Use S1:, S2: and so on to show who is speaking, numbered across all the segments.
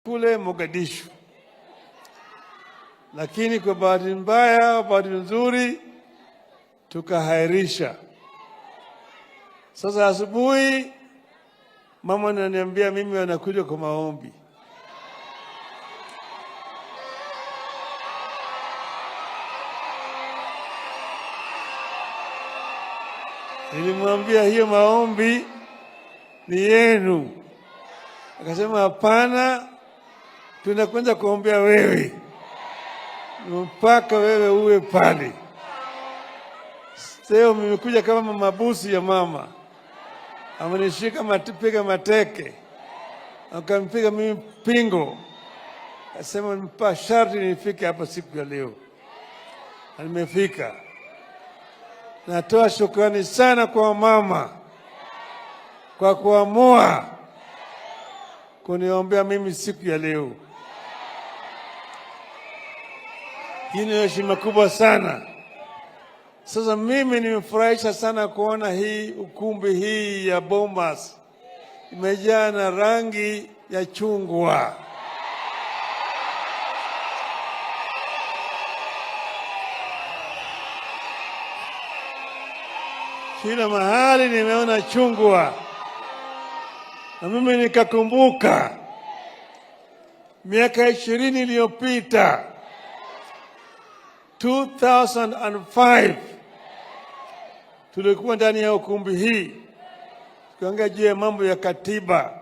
S1: Kule Mogadishu, lakini kwa bahati mbaya, bahati nzuri, tukahairisha. Sasa asubuhi mama ananiambia mimi anakuja kwa maombi. Nilimwambia hiyo maombi ni yenu, akasema hapana, tunakwenda kuombea wewe mpaka wewe uwe pale. Leo nimekuja kama mabusu ya mama, amenishika piga mateke, akampiga mimi pingo, asema mpa sharti nifike hapa siku ya leo, na nimefika. Natoa shukrani sana kwa mama kwa kuamua kuniombea mimi siku ya leo. Hii ni heshima kubwa sana. Sasa mimi nimefurahisha sana kuona hii ukumbi hii ya Bomas imejaa na rangi ya chungwa. Kila mahali nimeona chungwa, na mimi nikakumbuka miaka 20 iliyopita 2005 tulikuwa ndani ya ukumbi hii tukiongea juu ya mambo ya katiba.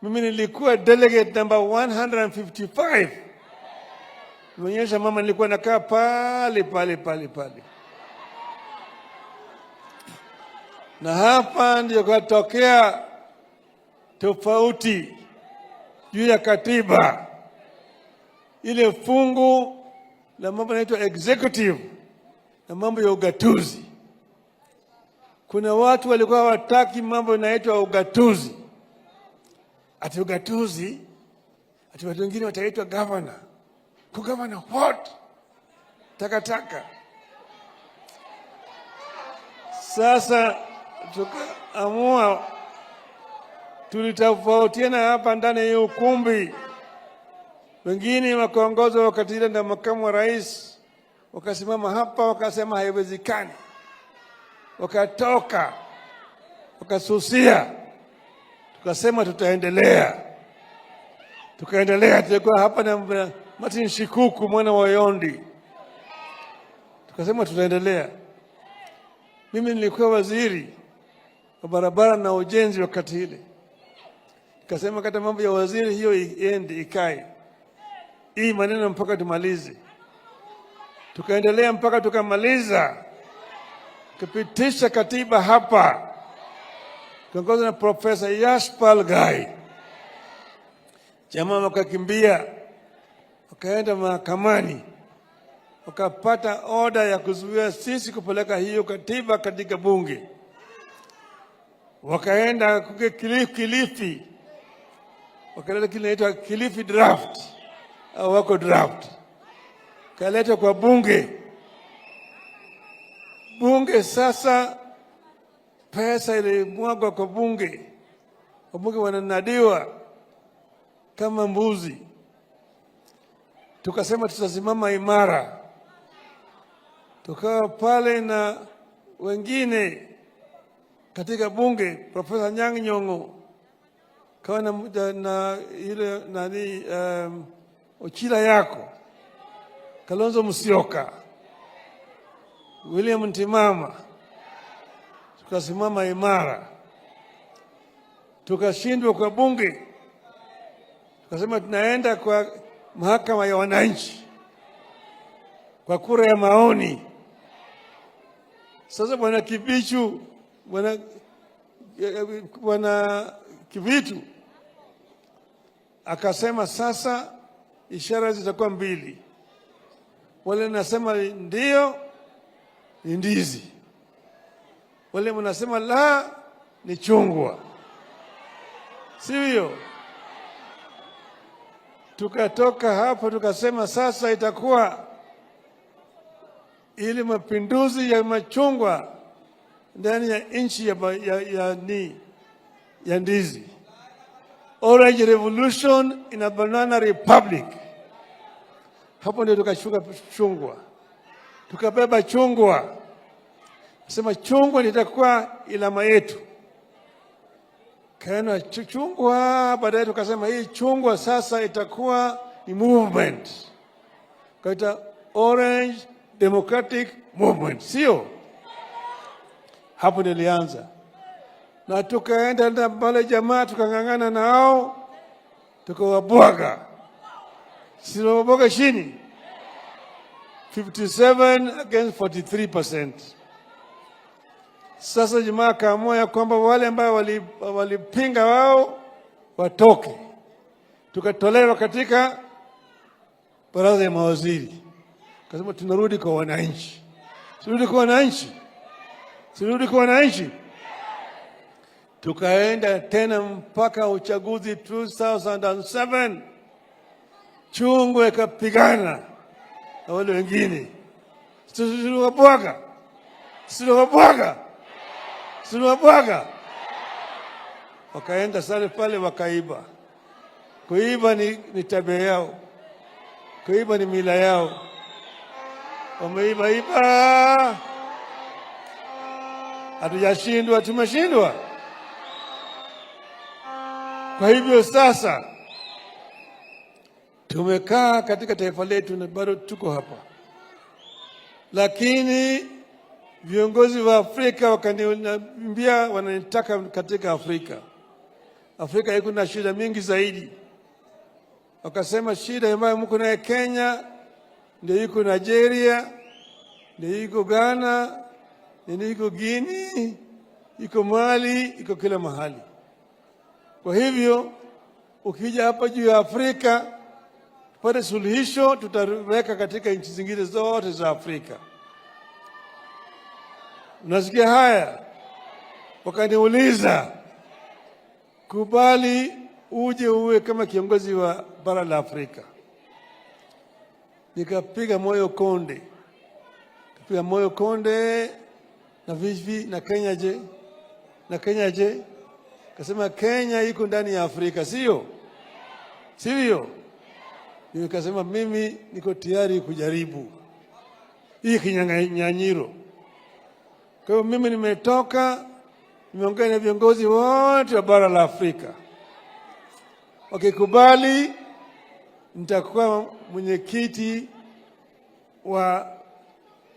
S1: Mimi nilikuwa delegate number 155. Nionyesha mama, nilikuwa nakaa pale pale pale pale, na hapa ndio katokea tofauti juu ya katiba, ile fungu la mambo yanaitwa executive na mambo ya ugatuzi. Kuna watu walikuwa hawataki mambo yanaitwa ugatuzi, ati ugatuzi, ati watu wengine wataitwa governor. Ku governor what? Takataka. Sasa tukaamua, tulitofautiana hapa ndani ya ukumbi, wengine wakaongozwa wakati ile na makamu wa rais, wakasimama hapa wakasema haiwezekani, wakatoka wakasusia, tukasema tutaendelea, tukaendelea. Tulikuwa hapa na Martin Shikuku mwana wa Yondi, tukasema tutaendelea. Mimi nilikuwa waziri wa barabara na ujenzi wakati ile, nikasema kata mambo ya waziri hiyo iende ikae, hii maneno mpaka tumalize. Tukaendelea mpaka tukamaliza, tukapitisha katiba hapa, tukiongozwa na Profesa Yashpal Ghai. Jamaa wakakimbia wakaenda mahakamani, wakapata oda ya kuzuia sisi kupeleka hiyo katiba katika bunge. Wakaenda kuke Kilifi, wakaleta kile inaitwa Kilifi draft au wako draft, kaleta kwa bunge. Bunge sasa, pesa ilimwagwa kwa bunge, wabunge wananadiwa kama mbuzi. Tukasema tutasimama imara, tukawa pale na wengine katika bunge, Profesa Anyang' Nyong'o kawa na ile nani Ochila yako Kalonzo Musyoka, William Ntimama, tukasimama imara, tukashindwa kwa bunge, tukasema tunaenda kwa mahakama ya wananchi kwa kura ya maoni. Sasa bwana Kibichu, bwana Kibitu akasema sasa ishara zitakuwa mbili, wale nasema ndio ni ndizi, wale mnasema la ni chungwa, sivyo? Tukatoka hapo tukasema sasa itakuwa ili mapinduzi ya machungwa ndani ya nchi ya ndizi. Orange Revolution in a Banana Republic. Hapo ndio tukashuka chungwa, tukabeba chungwa, sema chungwa litakuwa ilama yetu. Kaena chungwa, baadaye tukasema hii chungwa sasa itakuwa ni movement, kaita Orange Democratic Movement, sio? Hapo nilianza na tukaenda na pale jamaa, tukang'ang'ana nao, tukawabwaga, siwabwaga chini 57 against 43%. Sasa jamaa akaamua ya kwamba wale ambao walipinga wao watoke, tukatolewa katika baraza ya mawaziri, kasema tunarudi kwa wananchi, turudi kwa wananchi, turudi kwa wananchi. Tukaenda tena mpaka uchaguzi 2007, chungwa ikapigana na wale wengine, tuliwabwaga, tuliwabwaga, tuliwabwaga. Wakaenda sare pale wakaiba. Kuiba ni tabia yao, kuiba ni mila yao. Wameiba iba, hatujashindwa, tumeshindwa. Kwa hivyo sasa tumekaa katika taifa letu na bado tuko hapa, lakini viongozi wa Afrika wakaniambia wananitaka katika Afrika. Afrika iko na shida mingi zaidi. Wakasema shida ambayo mko nayo Kenya ndio iko Nigeria, ndio iko Ghana, ndio iko Guinea, iko Mali, iko kila mahali. Kwa hivyo ukija hapa juu ya Afrika tupate suluhisho, tutaweka katika nchi zingine zote za Afrika. Unasikia haya? Wakaniuliza, kubali uje uwe kama kiongozi wa bara la Afrika. Nikapiga moyo konde, kapiga moyo konde na vivi na Kenya je? Na Kenya je? Kasema Kenya iko ndani ya Afrika, sio sivyo? Nikasema mimi niko tayari kujaribu hii kinyang'anyiro. Kwa hiyo mimi nimetoka, nimeongea na viongozi wote wa bara la Afrika, wakikubali nitakuwa mwenyekiti wa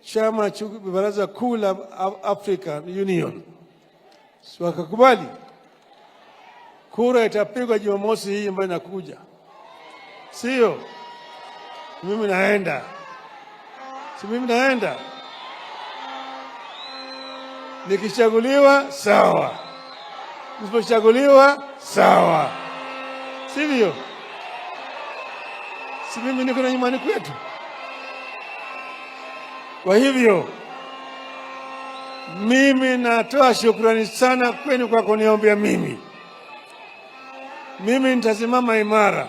S1: chama cha baraza kuu la African Union. Si wakakubali? Kura itapigwa Jumamosi hii ambayo inakuja, sio? Mimi naenda, si mimi naenda. Nikichaguliwa sawa, nisipochaguliwa sawa, sivyo? Si mimi niko na nyumbani kwetu. Kwa hivyo mimi natoa shukrani sana kwenu kwa kuniombea mimi. Mimi nitasimama imara,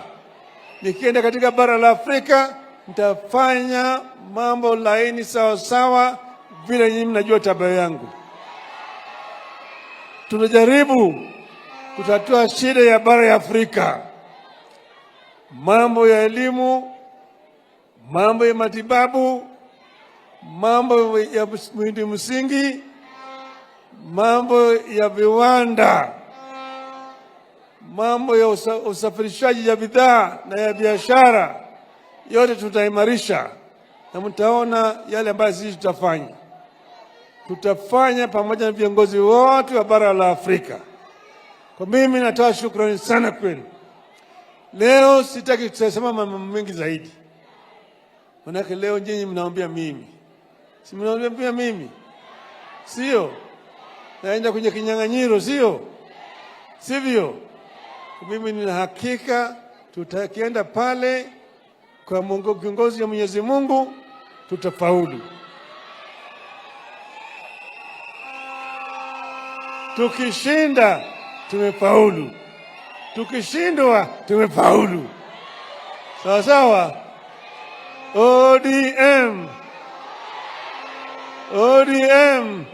S1: nikienda katika bara la Afrika nitafanya mambo laini sawa sawa, vile nyinyi mnajua tabia yangu. Tunajaribu kutatua shida ya bara ya Afrika, mambo ya elimu, mambo ya matibabu, mambo ya miundo msingi, mambo ya viwanda, mambo ya usafirishaji ya bidhaa na ya biashara, yote tutaimarisha, na mtaona yale ambayo sisi tutafanya. Tutafanya pamoja na viongozi wote wa bara la Afrika. Kwa mimi natoa shukrani sana kwenu. Leo sitaki kusema mambo mengi zaidi, manake leo nyinyi mnaambia mimi, si mnaambia mimi, sio? Naenda kwenye kinyang'anyiro, sio sivyo? Mimi nina hakika tutakienda pale kwa Mungu, kiongozi wa Mwenyezi Mungu, tutafaulu. Tukishinda tumefaulu, tukishindwa tumefaulu. Sawa sawa. ODM, ODM,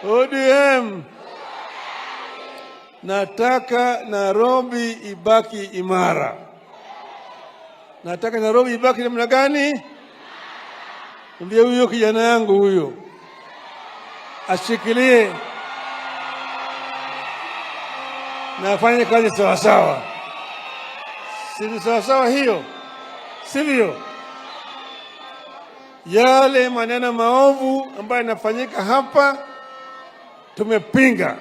S1: ODM. Nataka Nairobi ibaki imara. Nataka Nairobi ibaki namna gani? Ndiye huyo kijana yangu huyo ashikilie na afanye kazi sawasawa. Si ni sawasawa hiyo, sivyo? Yale maneno maovu ambayo yanafanyika hapa tumepinga.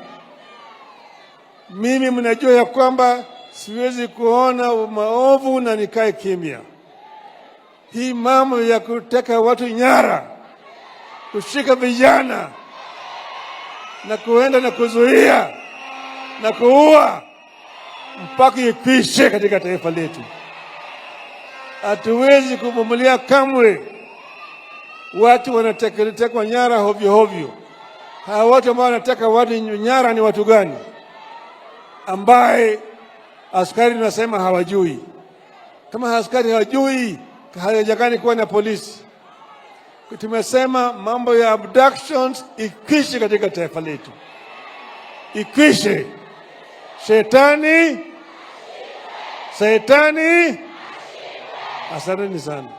S1: Mimi mnajua ya kwamba siwezi kuona maovu na nikae kimya. Hii mambo ya kuteka watu nyara, kushika vijana na kuenda na kuzuia na kuua mpaka ikwishe katika taifa letu. Hatuwezi kuvumilia kamwe watu wanatekwa nyara hovyo hovyo. Hawa watu ambao wanateka watu nyara ni watu gani? Ambaye askari nasema hawajui. Kama askari hawajui, haiwezekani kuwa na polisi. Tumesema mambo ya abductions ikwishe katika taifa letu, ikwishe. Shetani, shetani. Asanteni sana.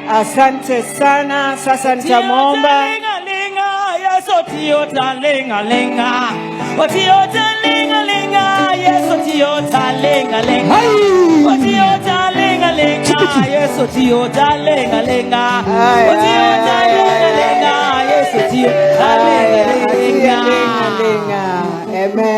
S2: Asante sana. Sasa nitamwomba
S3: Yesu talinga linga, talinga linga, Yesu talinga linga, talinga linga, Yesu talinga linga, talinga linga, Yesu talinga linga.